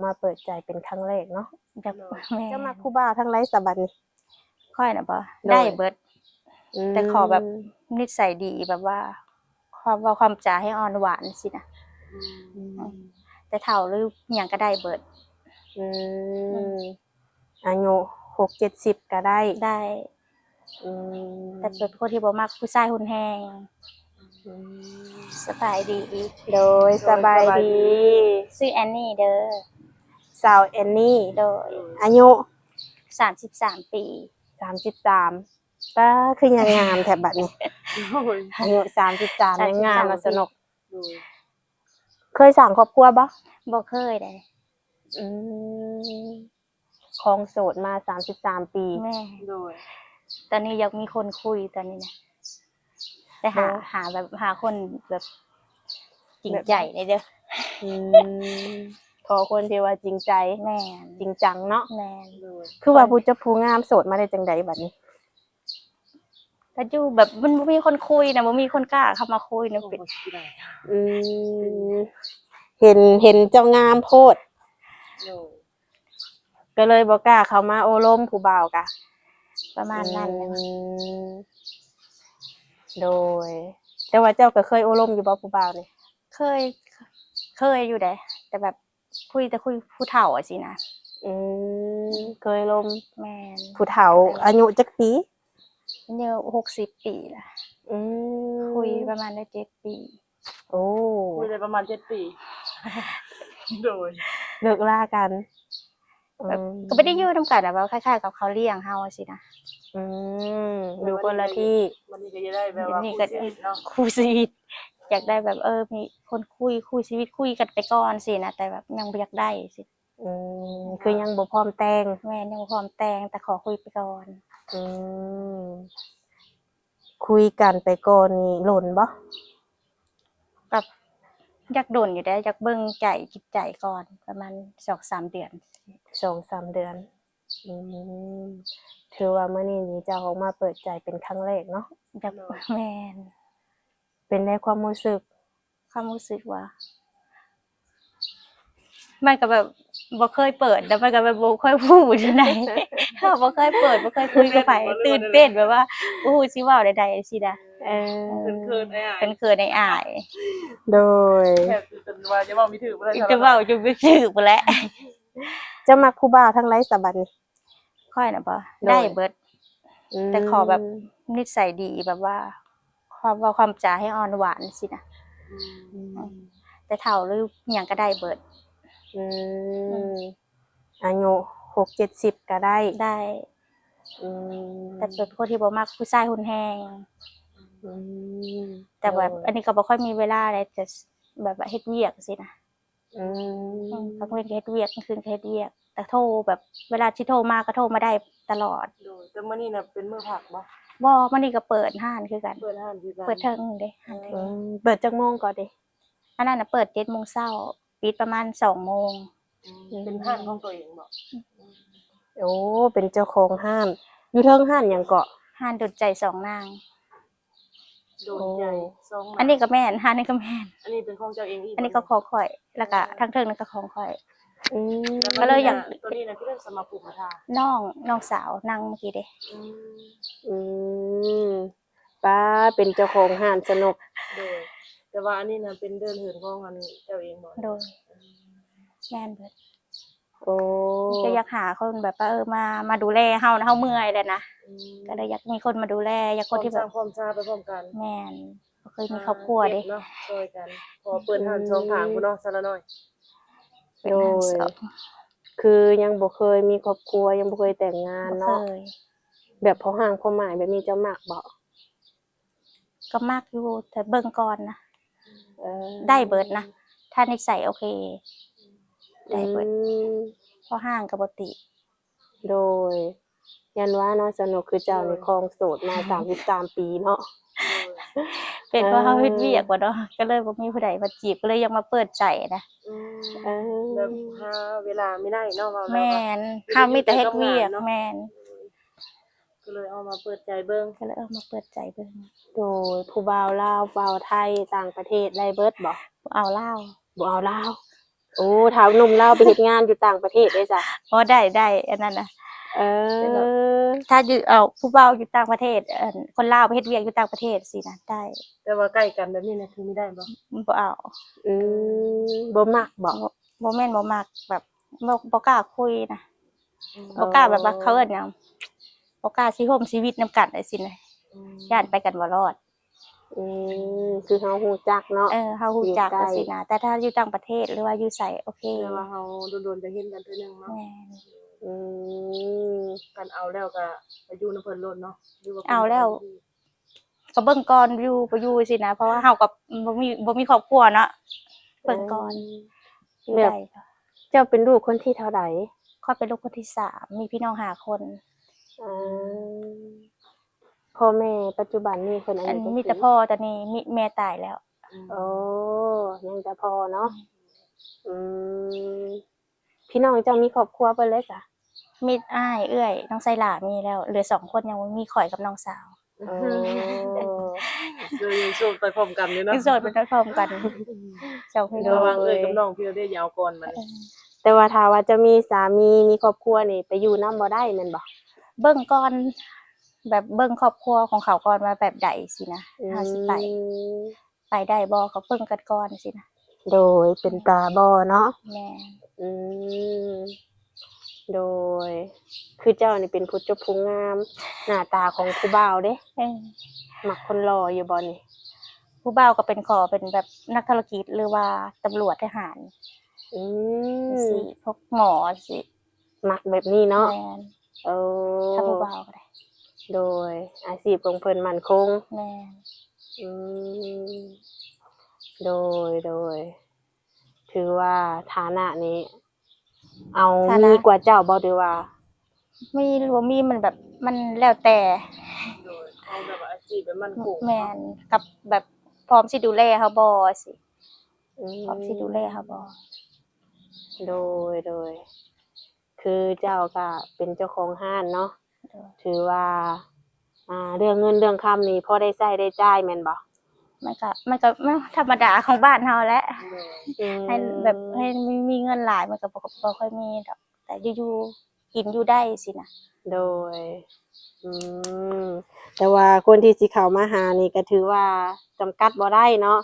ມາເປີດໃຈເປັນຄັ້ງແລກເນາະ. ຢາກ ໂດຍ ແມ່ນ. ເຈົ້າມັກຜູ້ບ່າວທາງໃດຊະບັດນີ້? ຂ້ອຍນະບໍ? ໂດຍ ໄດ້ເບິດ ອືມ ແຕ່ຂໍແບບນິດໄສດີ ແບບວ່າຄວາມເວົ້າຄວາມຈາໃຫ້ອ່ອນຫວານຊີ້ນະ ອືມ ອືມ ແຕ່ເຖົ້າຫຼືຫຍັງກໍໄດ້ເບິດ ອືມ ອືມ ອາຍຸຫົກເຈັດສິບກໍໄດ້ ໄດ້ ອືມ ແຕ່ເປັນຄົນທີ່ບໍ່ມັກຜູ້ຊາຍຮຸນແຮງ ອືມ ສະບາຍດີ ໂດຍ ໂດຍ ສະບາຍດີ ສະບາຍດີ ຊື່ແອນນີເດີ ສາວແອນນີ ໂດຍ ອາຍຸ ສາມສິບສາມປີ ສາມສິບສາມ ປ້າ ຄືຍັງງາມແທ້ບັດນີ້ ໂອ້ຍ ອາຍຸສາມສິບສາມ ສາມສິບສາມ ຍັງງາມ ເນາະ ສະໜົກ ໂດຍ ເຄີຍສ້າງຄອບຄົວບໍ່? ບໍ່ເຄີຍເດ້ ອືມ ຄອງໂສດມາສາມສິບສາມປີ ແມ່ນ ໂດຍ ຕອນນີ້ຢາກມີຄົນຄຸຍຕອນນີ້ນະ ແຕ່ຫາ ໂດຍ ຫາແບບ ຫາຄົນແບບຈິງໃຈແດ່ເດີ ອືມ ຂໍຄົນທີ່ວ່າຈິງໃຈ ແມ່ນ ຈິງຈັງເນາະ ແມ່ນ ໂດຍ ຄືວ່າຜູ້ຈັບຜູ້ງາມໂສດມາໄດ້ຈັ່ງໃດບັດນີ້? ກໍຢູ່ແບບມັນບໍ່ມີຄົນຄຸຍນະ ບໍ່ມີຄົນກ້າເຂົ້າມາຄຸຍນຳ ໂອ້ ເປັນ ອືມ ເຫັນ ເຫັນເຈົ້າງາມໂພດ ໂດຍ ກໍເລີຍບໍ່ກ້າເຂົ້າມາໂອ້ລົມຜູ້ບ່າວກະ ປະມານນັ້ນແຫຼະ ອືມ ໂດຍ ແຕ່ວ່າເຈົ້າກໍເຄີຍໂອ້ລົມຢູ່ບໍ່ຜູ້ບ່າວນີ້? ເຄີຍ ເຄີຍຢູ່ເດ້ ແຕ່ແບບ ຄຸຍແຕ່ຄຸຍຜູ້ເຖົ້າຊີ້ນະ ອືມ ເຄີຍລົມ ແມ່ນ ຜູ້ເຖົ້າ ອາຍຸຈັກປີ? ອາຍຸຫົກສິບປີລະ ອືມ ຄຸຍປະມານໄດ້ເຈັດປີ ໂອ້ ຄຸຍໄດ້ປະມານເຈັດປີ ໂດຍ ເລີກລາກັນ ແບບ ອືມ ກໍບໍ່ໄດ້ຢູ່ນຳກັນນະ ແບບຄ້າຍໆກັບເຂົາລ້ຽງເຮົາຊີ້ນະ ອືມ ຢູ່ຄົນລະທີ່ ບັດນີ້ກໍຢາກໄດ້ແບບວ່າ ດຽວນີ້ກໍ ຄູ່ຊີວິດເນາະ ຄູ່ຊີວິດ ຢາກໄດ້ແບບ ເອີ ມີຄົນຄຸຍ ຄູ່ຊີວິດ ຄຸຍກັນໄປກ່ອນຊີ້ນະ ແຕ່ແບບຍັງບໍ່ຢາກໄດ້ຊີ້ ອືມ ອືມ ຄືຍັງບໍ່ພ້ອມແຕ່ງ ແມ່ນ ຍັງບໍ່ພ້ອມແຕ່ງ ແຕ່ຂໍຄຸຍໄປກ່ອນ ອືມ ຄຸຍກັນໄປກ່ອນນີ້ດົນບໍ່? ກໍຢາກດົນຢູ່ເດ້ ຢາກເບິ່ງໃຈຈິດໃຈກ່ອນ ປະມານສອງສາມເດືອນ ສອງສາມເດືອນ ອືມ ຖືວ່າມື້ນີ້ນີ້ເຈົ້າອອກມາເປີດໃຈເປັນຄັ້ງແລກເນາະ ຢາກ ໂດຍ ແມ່ນ ເປັນໃດຄວາມຮູ້ສຶກ? ຄວາມຮູ້ສຶກວ່າ ມັນກໍແບບບໍ່ເຄີຍເປີດ ແລ້ວມັນກໍແບບບໍ່ຄ່ອຍຮູ້ຈັ່ງໃດ ເຮົາບໍ່ເຄີຍເປີດ ບໍ່ເຄີຍຄຸຍກັບໃຜ ຕື່ນເຕັ້ນ ແບບວ່າບໍ່ຮູ້ຊິເວົ້າແນວໃດຊີ້ນະ ເອີ ເຂີນໆ ອາຍໆ ໂດຍ ແບບຈົນວ່າຈະເວົ້າບໍ່ຖືກ ຈະເວົ້າຈົນບໍ່ຖືກພຸ້ນແຫຼະ ເຈົ້າມັກຜູ້ບ່າວທາງໃດຊະບັດນີ້? ຂ້ອຍນະບໍ? ໂດຍ ໄດ້ເບິດ ອືມ ແຕ່ຂໍແບບນິດໄສດີ ແບບວ່າຄວາມເວົ້າຄວາມຈາໃຫ້ອ່ອນຫວານຊີ້ນະ ອືມ ອືມ ແຕ່ເຖົ້າຫຼືຫຍັງກໍໄດ້ເບິດ ອືມ ອືມ ອາຍຸຫົກເຈັດສິບກໍໄດ້ ໄດ້ ອືມ ແຕ່ເປັນຄົນທີ່ບໍ່ມັກຜູ້ຊາຍຮຸນແຮງ ອືມ ແຕ່ແບບ ໂດຍ ອັນນີ້ກໍບໍ່ຄ່ອຍມີເວລາໃດ ແຕ່ແບບວ່າເຮັດວຽກຊີ້ນະ ອືມ ອືມ ກາງເວັນກໍເຮັດວຽກ ກາງຄືນກໍເຮັດວຽກ ແຕ່ໂທແບບ ເວລາທີ່ໂທມາກໍໂທມາໄດ້ຕະຫຼອດ ໂດຍ ແຕ່ມື້ນີ້ນະເປັນມື້ພັກບໍ່? ບໍ່ ມື້ນີ້ກໍເປີດຮ້ານຄືກັນ ເປີດຮ້ານຄືກັນ ເປີດເທິງເດ້ ອືມ ເປີດຈັກໂມງກໍເດ? ອັນນັ້ນນະເປີດເຈັດໂມງເຊົ້າ ປິດປະມານສອງໂມງ ອືມ ເປັນຮ້ານຂອງຕົວເອງບໍ່? ໂອ້ ເປັນເຈົ້າຂອງຮ້ານ ຢູ່ເທິງຮ້ານຫຍັງເກາະ? ຮ້ານດົນໃຈສອງນາງ ໂດນໃຈ ໂອ້ ສອງ ອັນນີ້ກໍແມ່ນ ອັນນີ້ກໍແມ່ນ ອັນນີ້ເປັນຂອງເຈົ້າເອງອີກ ອັນນີ້ກໍຂອງຂ້ອຍ ແລ້ວກໍ ອ່າ ທາງເທິງນັ້ນກໍຂອງຂ້ອຍ ອືມ ກໍເລີຍຢາກ ຕົວນີ້ນະ ຄືເລື່ອງສະມາຄົມມາທາ ນ້ອງ ນ້ອງສາວນັ່ງເມື່ອກີ້ເດ້ ອືມ ອືມ ປ້າ ເປັນເຈົ້າຂອງຮ້ານຊະເນາະ ໂດຍ ແຕ່ວ່າອັນນີ້ນະ ເປັນເຮືອນຂອງອັນເຈົ້າເອງບໍ່? ໂດຍ ອືມ ແມ່ນເບິດ ໂອ້ ກໍຢາກຫາຄົນແບບວ່າ ເອີ ມາ ມາດູແລເຮົາ ເຮົາເມື່ອຍແລ້ວນະ ອືມ ກໍເລີຍຢາກມີຄົນມາດູແລ ຢາກຄົນທີ່ແບບ ພ້ອມສ້າງຄວາມຊາໄປພ້ອມກັນ ແມ່ນ ບໍ່ເຄີຍມີຄອບຄົວເດ້ ເນາະ ຊ່ອຍກັນ ເພາະວ່າເປີດຮ້ານ ອືມ ສອງທາງພຸ້ນເນາະ ສາວລານ້ອຍ ໂດຍ ເປັນຮ້ານສອງ ຄືຍັງບໍ່ເຄີຍມີຄອບຄົວ ຍັງບໍ່ເຄີຍແຕ່ງງານເນາະ ບໍ່ເຄີຍ ແບບພໍຮ່າງພໍໝາຍແບບນີ້ເຈົ້າມັກບໍ່? ກໍມັກຢູ່ ແຕ່ເບິ່ງກ່ອນນະ ເອີ ໄດ້ເບິດນະ ຖ້ານິໄສໂອເຄ ໄດ້ເບິດ ອືມ ພໍຮ່າງກໍບໍ່ຕິ ໂດຍ ຢ້ານວ່າເນາະ ສະໜຸກ ຄືເຈົ້ານີ້ ໂດຍ ຄອງໂສດມາສາມສິບສາມປີເນາະ ເປັນເພາະເຮົາເຮັດວຽກບໍ່ເນາະ ກໍເລີຍບໍ່ມີຜູ້ໃດມາຈີບ ກໍເລີຍຢາກມາເປີດໃຈນະ ອືມ ເອີ ແບບຫາເວລາມີໄດ້ເນາະ ເວົ້າແລ້ວ ແມ່ນ ເຮົາມີແຕ່ເຮັດວຽກ ແມ່ນ ກໍເລີຍເອົາມາເປີດໃຈເບິ່ງ ກໍເລີຍເອົາມາເປີດໃຈເບິ່ງ ໂດຍ ຜູ້ບ່າວລາວ ບ່າວໄທ ຕ່າງປະເທດ ໄດ້ເບິດບໍ່? ບໍ່ເອົາລາວ ບໍ່ເອົາລາວ ຄື ໂອ້ ຖ້າໜຸ່ມລາວໄປເຮັດງານຢູ່ຕ່າງປະເທດເດ້ຊະ? ພໍໄດ້ ໄດ້ ອັນນັ້ນນະ. ເອີ ແຕ່ວ່າ ຖ້າຢູ່ ເອົາ ຜູ້ບ່າວຢູ່ຕ່າງປະເທດ ອັນ ຄົນລາວໄປເຮັດວຽກຢູ່ຕ່າງປະເທດຊີ້ນະ ໄດ້. ແຕ່ວ່າໃກ້ກັນແບບນີ້ນະ ຄືມີໄດ້ບໍ່? ບໍ່ເອົາ. ອືມ ບໍ່ມັກບໍ? ບໍ່ ບໍ່ແມ່ນບໍ່ມັກ ແບບ ບໍ່ ບໍ່ກ້າຄຸຍນະ. ອືມ ບໍ່ກ້າແບບວ່າ ເຂົາເອີ້ນຫຍັງ ບໍ່ກ້າຊິຮ່ວມຊີວິດນຳກັນຈັ່ງຊີ້ນະ. ອືມ ຢ້ານໄປກັນບໍ່ລອດ. ອືມ ຄືເຮົາຮູ້ຈັກເນາະ. ເອີ ເຮົາຮູ້ຈັກຈັ່ງຊີ້ນະ ແຕ່ຖ້າຢູ່ຕ່າງປະເທດ ຫຼືວ່າຢູ່ໃສ ໂອເຄ ແຕ່ວ່າເຮົາດົນໆຈະເຫັນກັນເທື່ອໜຶ່ງເນາະ. ແມ່ນ. ອືມ ຄັນເອົາແລ້ວກໍໄປຢູ່ນຳເພິ່ນໂລດເນາະ ຫຼືວ່າ ເອົາແລ້ວ ກໍເບິ່ງກ່ອນຢູ່ບໍ່ຢູ່ຊີ້ນະ ເພາະວ່າເຮົາກໍບໍ່ມີ ບໍ່ມີຄອບຄົວເນາະ ເບິ່ງກ່ອນ. ອືມ ຢູ່ໄດ້. ແບບເຈົ້າເປັນລູກຄົນທີເທົ່າໃດ? ຂ້ອຍເປັນລູກຄົນທີສາມ ມີພີ່ນ້ອງຫ້າຄົນ. ອືມ ພໍ່ແມ່ປັດຈຸບັນນີ້ເພິ່ນອາຍຸຈັກປີ? ມີແຕ່ພໍ່ຕອນນີ້ ມີແມ່ຕາຍແລ້ວ. ອືມ ໂອ້ ຍັງແຕ່ພໍ່ເນາະ. ອືມ ພີ່ນ້ອງເຈົ້າມີຄອບຄົວເບິດແລ້ວຊະ? ມີອ້າຍ ເອື້ອຍ ນ້ອງຊາຍຫຼ້າມີແລ້ວ ເຫຼືອສອງຄົນ ຍັງບໍ່ມີຂ້ອຍກັບນ້ອງສາວ. ໂອ້ ເອີ ຍັງໂສດໄປພ້ອມກັນຢູ່ເນາະ. ຍັງໂສດໄປພ້ອມກັນ ສອງພີ່ນ້ອງ. ລະຫວ່າງເອື້ອຍກັບນ້ອງ ເອີ ພີ່ເດ້ ຢາວກ່ອນມັນ. ເອີ ແຕ່ວ່າຖ້າວ່າຈະມີສາມີ ມີຄອບຄົວນີ້ ໄປຢູ່ນຳບໍ່ໄດ້ແມ່ນບໍ່? ເບິ່ງກ່ອນ ແບບເບິ່ງຄອບຄົວຂອງເຂົາກ່ອນວ່າແບບໃດຊີ້ນະ. ອືມ ເຮົາຊິໄປ ໄປໄດ້ບໍ່ ກໍເບິ່ງກັນກ່ອນຊີ້ນະ. ໂດຍ ເປັນຕາບໍ່ເນາະ. ແມ່ນ. ອືມ ໂດຍ ຄືເຈົ້ານີ້ເປັນຜູ້ຈົບຜູ້ງາມ ໜ້າຕາຂອງຜູ້ບ່າວເດ້. ເອີ ມັກຄົນຫຼໍ່ຢູ່ບໍ່ນີ້? ຜູ້ບ່າວກໍເປັນ ຂໍເປັນແບບນັກທຸລະກິດ ຫຼືວ່າຕຳຫຼວດ ທະຫານ. ອືມ ຈັ່ງຊີ້ ພວກໝໍຈັ່ງຊີ້. ມັກແບບນີ້ເນາະ. ແມ່ນ. ເອີ ຖ້າຜູ້ບ່າວກໍໄດ້. ໂດຍ ອາຊີບຂອງເພິ່ນໝັ້ນຄົງ. ແມ່ນ. ອືມ ໂດຍ ໂດຍ ຖືວ່າຖານະນີ້ ເອົາ ຖານະ ມີກວ່າເຈົ້າບໍ່ ຫຼືວ່າ? ມີ ຫຼືບໍ່ມີ ມັນແບບ ມັນແລ້ວແຕ່. ໂດຍ ເອົາແບບວ່າອາຊີບແບບໝັ້ນຄົງ. ແມ່ນ ກັບແບບພ້ອມຊິດູແລເຮົາບໍ່ຊີ້. ອືມ ພ້ອມຊິດູແລເຮົາບໍ່? ໂດຍ ໂດຍ ຄືເຈົ້າກະເປັນເຈົ້າຂອງຮ້ານເນາະ. ໂດຍ ຖືວ່າ ອ່າ ເລື່ອງເງິນເລື່ອງຄຳນີ້ພໍໄດ້ໃຊ້ໄດ້ຈ່າຍແມ່ນບໍ່? ມັນກະ ມັນກະ ມັນທຳມະດາຂອງບ້ານເຮົາແຫຼະ. ໂດຍ ອືມ ໃຫ້ແບບ ໃຫ້ມີ ມີເງິນຫຼາຍ ມັນກະບໍ່ ບໍ່ຄ່ອຍມີດອກ ແຕ່ຢູ່ ຢູ່ກິນຢູ່ໄດ້ຊີ້ນະ. ໂດຍ ອືມ ແຕ່ວ່າຄົນທີ່ຊິເຂົ້າມາຫານີ້ກະຖືວ່າຈຳກັດບໍ່ໄດ້ເນາະ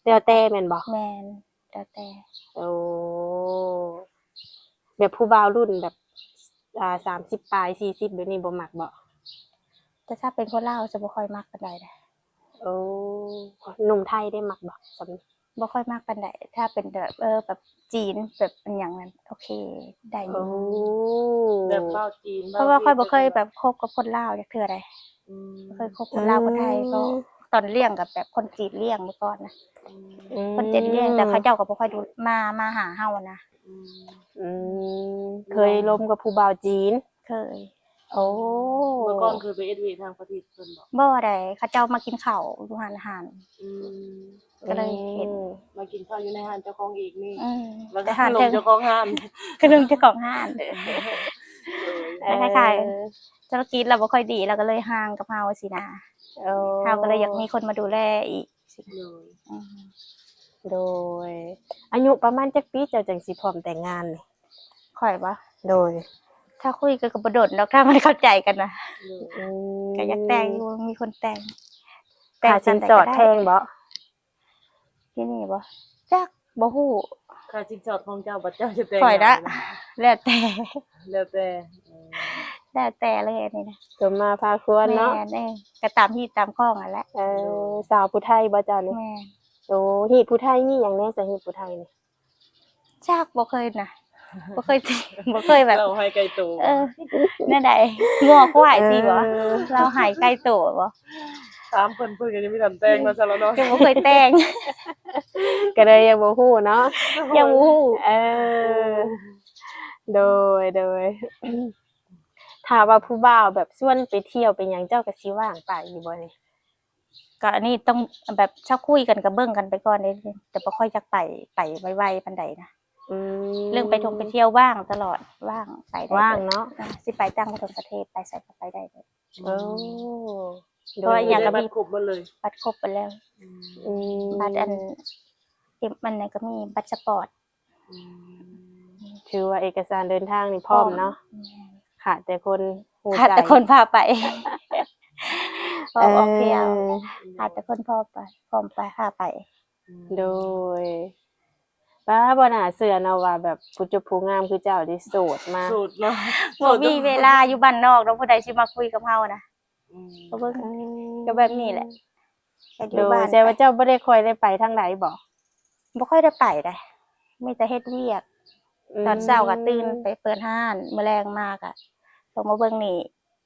ແລ້ວແຕ່ແມ່ນບໍ່? ແມ່ນ. ແລ້ວແຕ່. ໂອ້ ແບບຜູ້ບ່າວລຸ້ນແບບ ອ່າ ສາມສິບປາຍ ສີ່ສິບ ແບບນີ້ບໍ່ມັກບໍ່? ແຕ່ຖ້າເປັນຄົນລາວຈະບໍ່ຄ່ອຍມັກປານໃດເດ້. ໂອ້ ໜຸ່ມໄທເດ້ ມັກບໍ່? ສ່ຳ ບໍ່ຄ່ອຍມັກປານໃດ. ຖ້າເປັນແບບ ເອີ ແບບຈີນ ແບບອີ່ຫຍັງນັ້ນ ໂອເຄ ໄດ້ຢູ່. ໂອ້ ແບບເວົ້າຈີນ ເພາະວ່າຂ້ອຍບໍ່ເຄີຍແບບຄົບກັບຄົນລາວຈັກເທື່ອໃດ. ອືມ ບໍ່ເຄີຍຄົບຄົນລາວ ອືມ ຄົນໄທ ເພາະຕອນລ້ຽງກັບແບບຄົນຈີນລ້ຽງເມື່ອກ່ອນນະ. ອືມ ຄົນຈີນລ້ຽງ ແຕ່ເຂົາເຈົ້າກໍບໍ່ຄ່ອຍດູ ມາ ມາຫາເຮົານະ. ອືມ ອືມ ເຄີຍລົມກັບຜູ້ບ່າວຈີນ? ເຄີຍ. ໂອ້ ເມື່ອກ່ອນເຄີຍໄປເຮັດວຽກທາງປະເທດເພິ່ນບໍ່? ບໍ່ໃດ ເຂົາເຈົ້າມາກິນເຂົ້າຢູ່ຮ້ານອາຫານ. ອືມ ກໍເລີຍເຫັນ. ອືມ ມາກິນເຂົ້າຢູ່ໃນຮ້ານເຈົ້າຂອງເອງນີ້. ອືມ ແລ້ວກໍ ແຕ່ຮ້ານ ຂະໜົມເຈົ້າຂອງຮ້ານ ຂະໜົມເຈົ້າຂອງຮ້ານ. ເອີ ແລ້ວຄ້າຍໆ ເອີ ທຸລະກິດລາວບໍ່ຄ່ອຍດີ ລາວກໍເລີຍຫ່າງກັບເຮົາຊີ້ນະ. ໂອ້ ເຮົາກໍເລີຍຢາກມີຄົນມາດູແລອີກ. ໂດຍ ອືມ ໂດຍ ອາຍຸປະມານຈັກປີເຈົ້າຈັ່ງຊິພ້ອມແຕ່ງງານນີ້? ຂ້ອຍບໍ່? ໂດຍ ຖ້າຄຸຍກໍ ກໍບໍ່ດົນດອກ ຖ້າມັນເຂົ້າໃຈກັນນະ. ໂດຍ ອືມ ກໍຢາກແຕ່ງຢູ່ ມີຄົນແຕ່ງ. ແຕ່ງ ຄ່າສິນສອດແພງບໍ່? ທີ່ນີ້ບໍ່? ຈັກ ບໍ່ຮູ້. ຄ່າສິນສອດຂອງເຈົ້າ ບັດເຈົ້າຈະແຕ່ງ ຂ້ອຍນະ ງານນະ? ແລ້ວແຕ່ ແລ້ວແຕ່. ອືມ ແລ້ວແຕ່ເລີຍອັນນີ້ນະ ສົມມາພາຄວນເນາະ. ແມ່ນເດ້ ກໍຕາມຮີດຕາມຄອງຫັ້ນແຫຼະ. ເອີ ໂດຍ ສາວຜູ້ໄທບໍ່ເຈົ້ານີ້? ແມ່ນ. ໂອ້ ຮີດຜູ້ໄທມີຫຍັງແດ່ ສາວຮີດຜູ້ໄທນີ້? ຈັກ ບໍ່ເຄີຍນະ ບໍ່ເຄີຍ ບໍ່ເຄີຍແບບ ເລົ່າໃຫ້ໄກໂຕ. ເອີ ແນວໃດ ງົວຄວາຍຊີ້ບໍ່? ເອີ ເລົ່າໃຫ້ໄກໂຕບໍ່? ຖາມເພິ່ນ ເພິ່ນກໍຍັງບໍ່ທັນແຕ່ງເນາະ ຊະລະເນາະ ຍັງບໍ່ເຄີຍແຕ່ງ ກໍເລີຍຍັງບໍ່ຮູ້ເນາະ. ຍັງບໍ່ຮູ້. ເອີ ໂດຍ ໂດຍ ຖ້າວ່າຜູ້ບ່າວແບບຊວນໄປທ່ຽວໄປຫຍັງ ເຈົ້າກໍຊິວ່າງໄປຢູ່ບໍ່ນີ້? ກໍອັນນີ້ຕ້ອງແບບ ເຊົາຄຸຍກັນ ກໍເບິ່ງກັນໄປກ່ອນເດ້ ແຕ່ບໍ່ຄ່ອຍຢາກໄປ ໄປໄວໆປານໃດນະ. ອືມ ເລື່ອງໄປທ່ອງໄປທ່ຽວວ່າງຕະຫຼອດ ວ່າງໄປໄດ້ ວ່າງເນາະ. ເອີ ຊິໄປຕ່າງປະເທດ ປະເທດ ໄປໃສກໍໄປໄດ້ເບິດ. ໂອ້ ອືມ ໂດຍ ເພາະວ່າອີ່ຫຍັງກໍມີບັດຄົບໝົດເລີຍ. ບັດຄົບໝົດແລ້ວ. ອືມ ອືມ ບັດອັນ ເອັມ ອັນນັ້ນກໍມີ ບັດສະປອດ. ອືມ ຖືວ່າເອກະສານເດີນທາງນີ້ພ້ອມເນາະ ພ້ອມ ແມ່ນ ຂາດແຕ່ຄົນຮູ້ໃຈ ຂາດແຕ່ຄົນພາໄປ ພ້ອມອອກທ່ຽວ ເອີ ຂາດແຕ່ຄົນພ້ອມໄປ ພ້ອມໄປ ພາໄປ ອືມ ໂດຍ ປ້າ ບໍ່ໜ້າເຊື່ອເນາະວ່າແບບຜູ້ຈົບຜູ້ງາມຄືເຈົ້ານີ້ໂສດມາ ໂສດເນາະ ບໍ່ມີເວລາຢູ່ບ້ານນອກເນາະ ຜູ້ໃດຊິມາຄຸຍກັບເຮົານະ ອືມ ກໍເບິ່ງ ເອີ ກໍແບບນີ້ແຫຼະ ກໍຢູ່ ໂດຍ ບ້ານ ແຕ່ວ່າເຈົ້າບໍ່ໄດ້ຄ່ອຍໄດ້ໄປທາງໃດບໍ? ບໍ່ຄ່ອຍໄດ້ໄປໃດ ມີແຕ່ເຮັດວຽກ ອືມ ຕອນເຊົ້າກໍຕື່ນໄປເປີດຮ້ານ ມື້ແລງມາກໍລົງມາເບິ່ງນີ້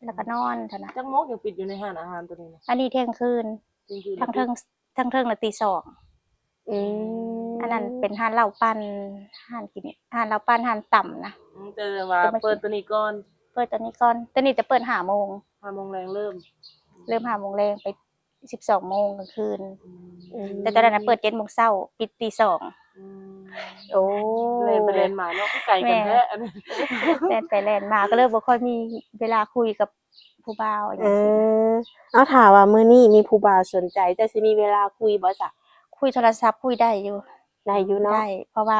ແລ້ວກໍນອນເທົ່ານັ້ນ. ຈັກໂມງຈັ່ງປິດຢູ່ໃນຮ້ານອາຫານໂຕນີ້ນະ? ອັນນີ້ທ່ຽງຄືນ ທ່ຽງຄືນ ທັງເທິງ ທັງເທິງນະຕີສອງ ອືມ ອັນນັ້ນເປັນຮ້ານເຫຼົ້າປັ່ນ ຮ້ານກິນ ຮ້ານເຫຼົ້າປັ່ນ ຮ້ານຕຳນະ ອືມ ແຕ່ວ່າເປີດໂຕນີ້ກ່ອນ ເປີດໂຕນີ້ກ່ອນ ໂຕນີ້ຈະເປີດຫ້າໂມງ ຫ້າໂມງແລງເລີ່ມ ເລີ່ມຫ້າໂມງແລງໄປສິບສອງໂມງກາງຄືນ ອືມ ແຕ່ຕອນນັ້ນນະເປີດເຈັດໂມງເຊົ້າ ປິດຕີສອງ ອືມ ໂອ້ ແລ່ນໄປແລ່ນມາເນາະ ຄືໄກກັນແທ້ ແມ່ນ ອັນນີ້ ແລ່ນໄປແລ່ນມາ ກໍເລີຍບໍ່ຄ່ອຍມີເວລາຄຸຍກັບ ຜູ້ບ່າວຫຍັງ ເອີ ຊີ້ນະ ເອົາ ຖ້າວ່າມື້ນີ້ມີຜູ້ບ່າວສົນໃຈ ເຈົ້າຊິມີເວລາຄຸຍບໍ່ຊະ? ຄຸຍໂທລະສັບຄຸຍໄດ້ຢູ່ ໄດ້ຢູ່ເນາະ ໄດ້ ເພາະວ່າ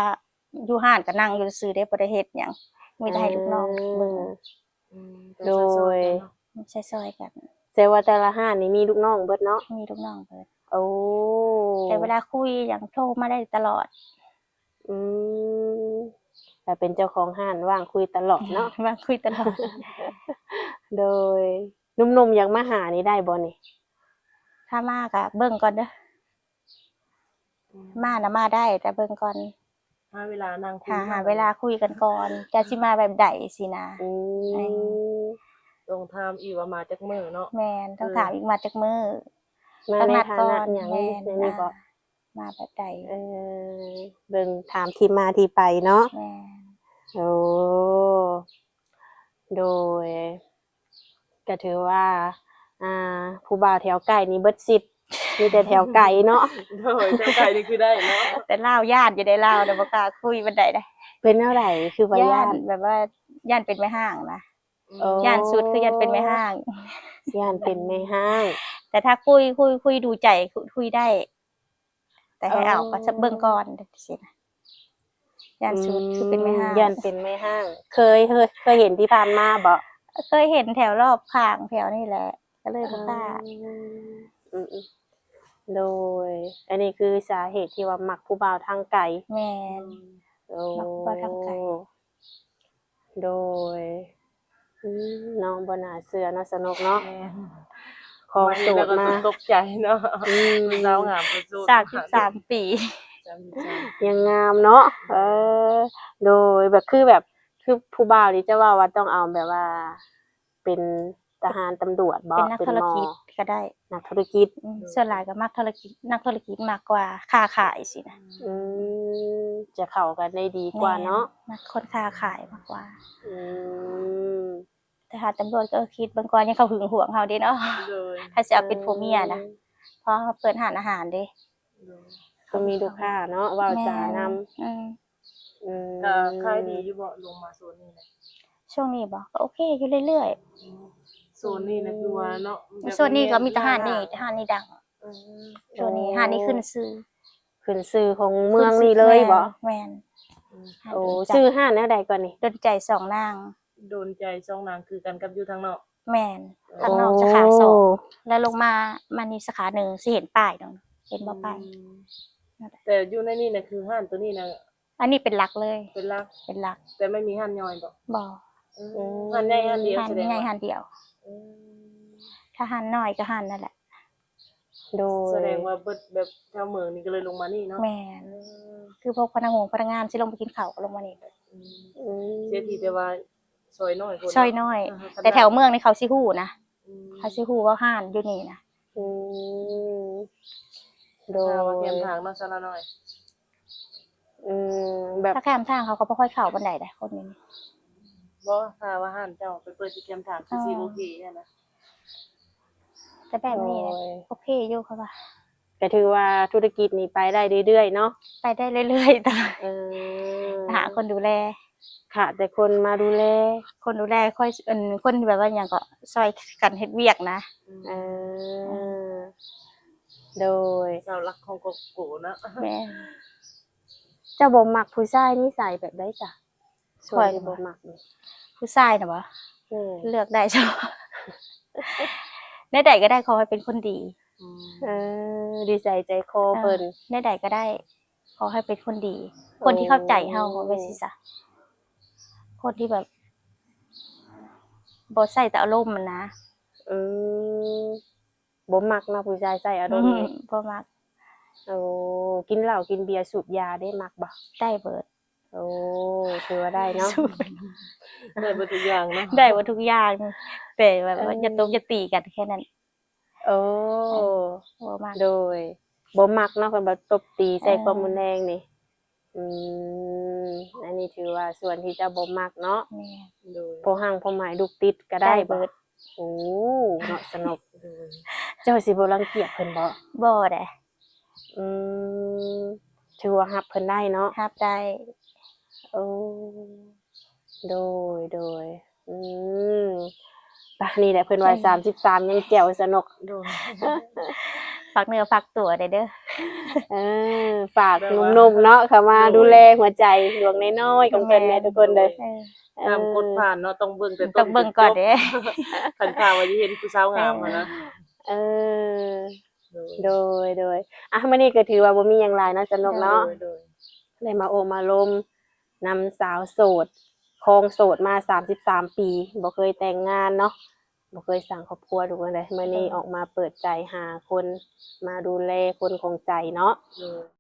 ຢູ່ຮ້ານກໍນັ່ງຢູ່ຊື່ເດ້ ບໍ່ໄດ້ເຮັດຫຍັງ ມີແຕ່ໃຫ້ ເອີ ລູກນ້ອງເບິ່ງ ອືມ ໂດຍ ຊ່ອຍໆກັນເນາະ ຊ່ອຍໆກັນ ແສດງວ່າແຕ່ລະຮ້ານນີ້ມີລູກນ້ອງເບິດເນາະ? ມີລູກນ້ອງເບິດ ໂອ້ ແຕ່ເວລາຄຸຍຫຍັງໂທມາໄດ້ຕະຫຼອດ ອືມ ແລ້ວເປັນເຈົ້າຂອງຮ້ານ ວ່າງຄຸຍຕະຫຼອດເນາະ ວ່າງຄຸຍຕະຫຼອດ ໂດຍ ໜຸ່ມໆຢາກມາຫານີ້ໄດ້ບໍ່ນີ້? ຖ້າມາກໍເບິ່ງກ່ອນເດີ ອືມ ມານະມາໄດ້ ແຕ່ເບິ່ງກ່ອນ ຫາເວລານັ່ງຄຸຍ ຫາ ຫາເວລາຄຸຍກັນກ່ອນ ຈະຊິມາແບບໃດຊີ້ນະ ອືມ ຕ້ອງຖາມອີກວ່າມາຈັກມື້ເນາະ ແມ່ນ ຕ້ອງຖາມອີກມາຈັກມື້ ມາໃນຖານະຫຍັງ ແມ່ນ ແມ່ນນີ້ບໍ? ອ່າ ມາແບບໃດ ເອີ ເບິ່ງຖາມທີ່ມາທີ່ໄປເນາະ ແມ່ນ ໂອ້ ໂດຍ ກະຖືວ່າ ອ່າ ຜູ້ບ່າວແຖວໃກ້ນີ້ເບິດສິດ ມີແຕ່ແຖວໄກເນາະ ໂດຍ ແຖວໄກນີ້ຄືໄດ້ເນາະ ແຕ່ລາວຢ້ານຢູ່ເດ້ ລາວນະບໍ່ກ້າຄຸຍປານໃດເດ້ ເປັນແນວໃດ ຄືວ່າຢ້ານ ຢ້ານ ແບບວ່າຢ້ານເປັນແມ່ຮ້າງນະ ອືມ ຢ້ານສຸດຄືຢ້ານເປັນແມ່ຮ້າງ ຢ້ານເປັນແມ່ຮ້າງ ແຕ່ຖ້າຄຸຍ ຄຸຍ ຄຸຍດູໃຈ ຄຸຍໄດ້ ແຕ່ໃຫ້ເອົາກໍເບິ່ງກ່ອນ ຈັ່ງຊີ້ນະ ຢ້ານສຸດ ອືມ ຄືເປັນແມ່ຮ້າງ ຢ້ານເປັນແມ່ຮ້າງ ເຄີຍ ເຄີຍ ເຄີຍເຫັນທີ່ຜ່ານມາບໍ? ເຄີຍເຫັນແຖວລອບຂ້າງແຖວນີ້ແຫຼະ ກໍເລີຍບໍ່ກ້າ ອືມ ອືມ ໂດຍ ອັນນີ້ຄືສາເຫດທີ່ວ່າມັກຜູ້ບ່າວທາງໄກ ແມ່ນ ໂອ້ ມັກຜູ້ບ່າວທາງໄກ ໂດຍ ອືມ ເນາະ ບໍ່ໜ້າເຊື່ອເນາະ ສະໜຸກເນາະ ແມ່ນ ຂອງໂສດມາ ມາເຫັນແລ້ວກໍຕົກໃຈເນາະ ອືມ ຜູ້ສາວງາມ ຜູ້ໂສດ ສາມສິບສາມປີ ສາມສິບສາມ ຍັງງາມເນາະ ເອີ ໂດຍ ແບບ ຄືແບບ ຄືຜູ້ບ່າວນີ້ຈະເວົ້າວ່າຕ້ອງເອົາແບບວ່າເປັນ ທະຫານ ຕຳຫຼວດບໍ ເປັນນັກ ເປັນ ທຸລະກິດ ໝໍ ກໍໄດ້ ນັກທຸລະກິດ ອືມ ສ່ວນຫຼາຍກໍມັກທຸລະກິດ ນັກທຸລະກິດມາກກວ່າຄ້າຂາຍຊີ້ນະ ອືມ ຈະເຂົ້າກັນໄດ້ດີກວ່າເນາະ ແມ່ນ ມັກຄົນຄ້າຂາຍມາກກວ່າ ອືມ ທະຫານ ຕຳຫຼວດກໍຄິດເບິ່ງກ່ອນ ຢ້ານເຂົາຫຶງຫວງເຮົາເດ້ເນາະ ໂດຍ ຖ້າຊິເອົາເປັນຜົວເມຍນະ ອືມ ເພາະເຮົາເປີດຮ້ານອາຫານເດ້ ໂດຍ ກໍມີລູກຄ້າເນາະ ເວົ້າຈານຳ ແມ່ນ ອືມ ອືມ ກໍຂາຍດີຢູ່ບໍ ລົງມາໂຊນນີ້ນະ? ຊ່ວງນີ້ບໍ ກໍໂອເຄຢູ່ເລື້ອຍໆ ອືມ ໂຊນນີ້ນະຄືວ່າເນາະ ແບບ ໂຊນນີ້ກໍມີແຕ່ຮ້ານນີ້ ແມ່ນຮ້ານນີ້ດັງ ອືມ ໂຊນນີ້ ໂອ້ ຮ້ານນີ້ຂຶ້ນຊື່ ຂຶ້ນຊື່ຂອງເມືອງນີ້ເລີຍບໍ? ແມ່ນ ແມ່ນ ອືມ ໂອ້ ຊື່ຮ້ານແນວໃດກ່ອນນີ້? ດົນໃຈສອງນາງ ດົນໃຈສອງນາງ ຄືກັນກັບຢູ່ທາງນອກ ແມ່ນ ໂອ້ ທາງນອກສາຂາສອງ ແລ້ວລົງມາ ມານີ້ສາຂາໜຶ່ງ ຊິເຫັນປ້າຍດອກ ເຫັນບໍ່ປ້າຍ? ອືມ ແຕ່ຢູ່ໃນນີ້ນະ ຄືຮ້ານໂຕນີ້ນະ ອັນນີ້ເປັນຫຼັກເລີຍ ເປັນຫຼັກ ເປັນຫຼັກ ແຕ່ໄມ່ມີຮ້ານຍ່ອຍບໍ? ບໍ່ ອືມ ອືມ ຮ້ານໃຫຍ່ຮ້ານດຽວ ຮ້ານໃຫຍ່ຮ້ານດຽວ ອືມ ຖ້າຮ້ານນ້ອຍກໍຮ້ານນັ້ນແຫຼະ ໂດຍ ສະແດງວ່າເບິດແບບແຖວເມືອງນີ້ກໍເລີຍລົງມານີ້ເນາະ ແມ່ນ ອືມ ຄືພວກພະນັກງານ ພະນັກງານຊິລົງໄປກິນເຂົ້າກໍລົງມານີ້ ອືມ ອືມ ເສຍທີ່ແຕ່ວ່າ ຊອຍນ້ອຍ ຊອຍນ້ອຍ ແຕ່ແຖວເມືອງນີ້ເຂົາຊິຮູ້ນະ ອືມ ເຂົາຊິຮູ້ວ່າຮ້ານຢູ່ນີ້ນະ ອືມ ໂດຍ ຖ້າວ່າແຄມທາງເນາະ ຊາວລາວນ້ອຍ ອືມ ແບບ ຖ້າແຄມທາງເຂົາກໍບໍ່ຄ່ອຍເຂົ້າປານໃດເດ້ ຄົນນີ້ ບໍ່ ຖ້າວ່າຮ້ານເຈົ້າໄປເປີດຢູ່ແຄມທາງ ຄືຊິ ອໍ ໂອເຄຫັ້ນນະ ແຕ່ແບບນີ້ ໂດຍ ໂອເຄຢູ່ ເຂົາວ່າ ກໍຖືວ່າທຸລະກິດນີ້ໄປໄດ້ເລື້ອຍໆເນາະ ໄປໄດ້ເລື້ອຍໆຕະຫຼອດ ເອີ ຫາຄົນດູແລ ຂາດແຕ່ຄົນມາດູແລ ຄົນດູແລ ຄອຍ ອັນ ຄົນທີ່ແບບວ່າຫຍັງເກາະ ຊ່ອຍກັນເຮັດວຽກນະ ອືມ ເອີ ໂດຍ ເສົາຫຼັກຂອງຄອບຄົວເນາະ ແມ່ນ ເຈົ້າບໍ່ມັກຜູ້ຊາຍນິໄສແບບໃດຊະ? ສ່ວນທີ່ບໍ່ມັກນີ້ ຜູ້ຊາຍນະບໍ? ແມ່ນ ເລືອກໄດ້ຊະ ແນວໃດກໍໄດ້ ຂໍໃຫ້ເປັນຄົນດີ. ອືມ ເອີ ດີໃຈໃຈຄໍເພິ່ນ ເອີ ແນວໃດກໍໄດ້ ຂໍໃຫ້ເປັນຄົນດີ ຄົນທີ່ເຂົ້າໃຈເຮົາ ເວົ້າໄປຊີ້ຊະ ຄົນທີ່ແບບບໍ່ໃຊ້ແຕ່ອາລົມຫັ້ນນະ. ອືມ ບໍ່ມັກເນາະ ຜູ້ຊາຍໃຊ້ອາລົມນີ້ ອືມ ບໍ່ມັກ. ໂອ້ ກິນເຫຼົ້າກິນເບຍສູບຢາເດ ມັກບໍ່? ໄດ້ເບິດ. ໂອ້ ຖືວ່າໄດ້ເນາະ ໄດ້ເບິດທຸກຢ່າງເນາະ ໄດ້ເບິດທຸກຢ່າງ ແຕ່ແບບວ່າ ເອີ ຢ່າຕົບຢ່າຕີກັນແຄ່ນັ້ນ. ໂອ້ ບໍ່ມັກ ໂດຍ ບໍ່ມັກເນາະ ເພິ່ນວ່າຕົບຕີໃຊ້ຄວາມ ເອີ ຮຸນແຮງນີ້. ອືມ ອັນນີ້ຖືວ່າສ່ວນທີ່ເຈົ້າບໍ່ມັກເນາະ. ແມ່ນ ໂດຍ ພໍຮັ່ງພໍໝາຍລູກຕິດກໍໄດ້ ໄດ້ເບິດ ບໍ່? ໂອ້ ເນາະ ສະໜົກ ໂດຍ ເຈົ້າຊິບໍ່ລັງກຽດເພິ່ນບໍ່? ບໍ່ເດ້. ອືມ ຖືວ່າຮັບເພິ່ນໄດ້ເນາະ ຮັບໄດ້. ໂອ້ ໂດຍ ໂດຍ ອືມ ປະ ນີ້ແຫຼະເພິ່ນວ່າ ອືມ ສາມສິບສາມຍັງແຈ່ວຊະເນາະ ໂດຍ ຝາກເນື້ອຝາກຕົວແດ່ເດີ. ເອີ ຝາກໜຸ່ມໆເນາະ ເຂົ້າມາ ໂດຍ ດູແລຫົວໃຈດວງນ້ອຍໆຂອງເພິ່ນແດ່ ແມ່ນ ທຸກຄົນເດີ. ໂດຍ ເອີ ຫ້າມກົດຜ່ານເນາະ ຕ້ອງເບິ່ງແຕ່ຕົ້ນ ຕ້ອງເບິ່ງກ່ອນເດ້ ຄັນຖ້າວ່າຢາກເຫັນຜູ້ສາວງາມຫັ້ນນະ. ເອີ ໂດຍ ໂດຍ ໂດຍ ອ່ະ ມື້ນີ້ກໍຖືວ່າບໍ່ມີຫຍັງຫຼາຍເນາະ ສະໜົກເນາະ ໂດຍ ໂດຍ ໄດ້ມາໂອ້ມາລົມນຳສາວໂສດ ຄອງໂສດມາສາມສິບສາມປີ ບໍ່ເຄີຍແຕ່ງງານເນາະ ບໍ່ເຄີຍສ້າງຄອບຄົວ ທຸກຄົນເອີຍ. ມື້ນີ້ ໂດຍ ອອກມາເປີດໃຈຫາຄົນມາດູແລຄົນຂອງໃຈເນາະ ໂດຍ.